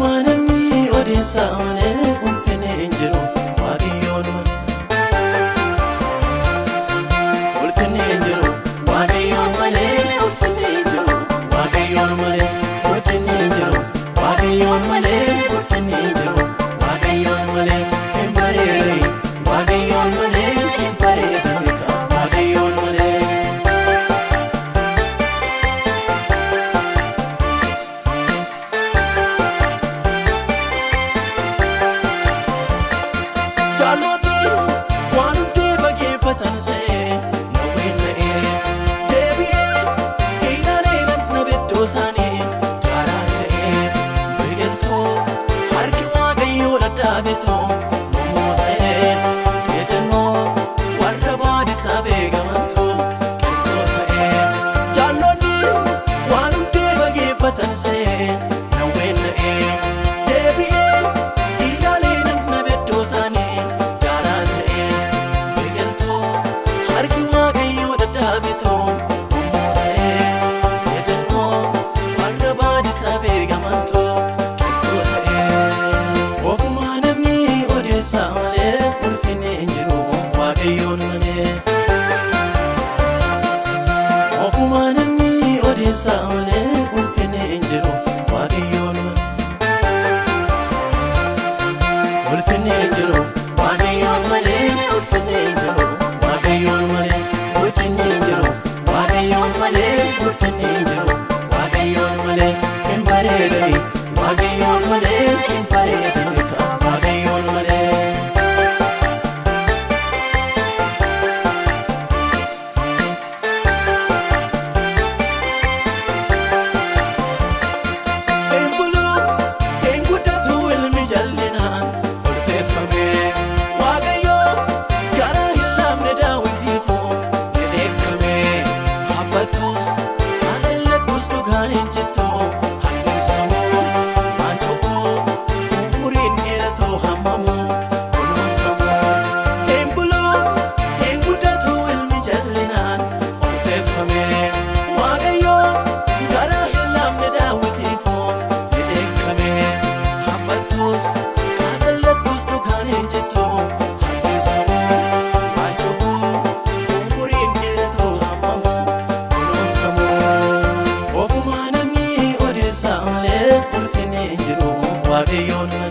Ofumaa namni odeessaa malee ulfinni hin jiru Waaqayyoon malee. Ulfinni hin jiru Waaqayyoon malee, ulfinni hin jiru Waaqayyoon malee, ulfinni hin jiru Waaqayyoon malee, ulfinni hin jiru Waaqayyoon malee, hin bareede Waaqayyoon malee, hin bareede Waaqayyoon malee. Jaalladhi waan hundee fageeffatan se'ee nawween na'ee deebi'ee ilaalee namna beddoo isaanii jaalaa ta'ee biqiltuu harki Waaqayyoo dhadhaabetu mummoo ta'ee keedannoo warra baadisaa beekamantu qilxoo ta'ee. Jaalladhi waan hundee fageeffatan se'ee nawween na'ee deebi'ee ilaalee namna beddoo isaanii jaalaa ta'ee biqiltuu harki Waaqayyoo dhadhaabetu mummoo ta'ee keedannoo warra baadisaa beekamantu qilxoo ta'ee. Ofumaa namni odeessaa malee ulfinni hin jiru Waaqayyoon malee. Ofumaa namni odeessaa malee ulfinni hin jiru Waaqayyoon malee. Ulfinni hin jiru Waaqayyoon malee, ulfinni hin jiru Waaqayyoon malee, ulfinni hin jiru Waaqayyoon malee, ulfinni hin jiru Waaqayyoon malee, hin bareedani Waaqayyoon malee, hin bareedani Waaqayyoon malee. Hin bulu, hin guddatu ilmi jallinaan ulfeeffame. Waaqayyo garaa hin laafne daawwitiifuu ni dheekkame. Habbatus haalellattus dhugaan hin jittu hambisamu. Waan tokko umuriin dheeratoo hammamu kunuunfamu. Hin bulu, hin guddatu ilmi jallinaan ulfeeffame. Waaqayyo garaa hin laafne daawwitiifuu ni dheekkame. Habbatus qaqallattus dhugaan hin jittu hambisamu. Waan cubbuu umuriin dheeratoo hammamu kunuunfamu. Ofumaa namni odeessaa malee ulfinni hin jiru Waaqayyoon malee.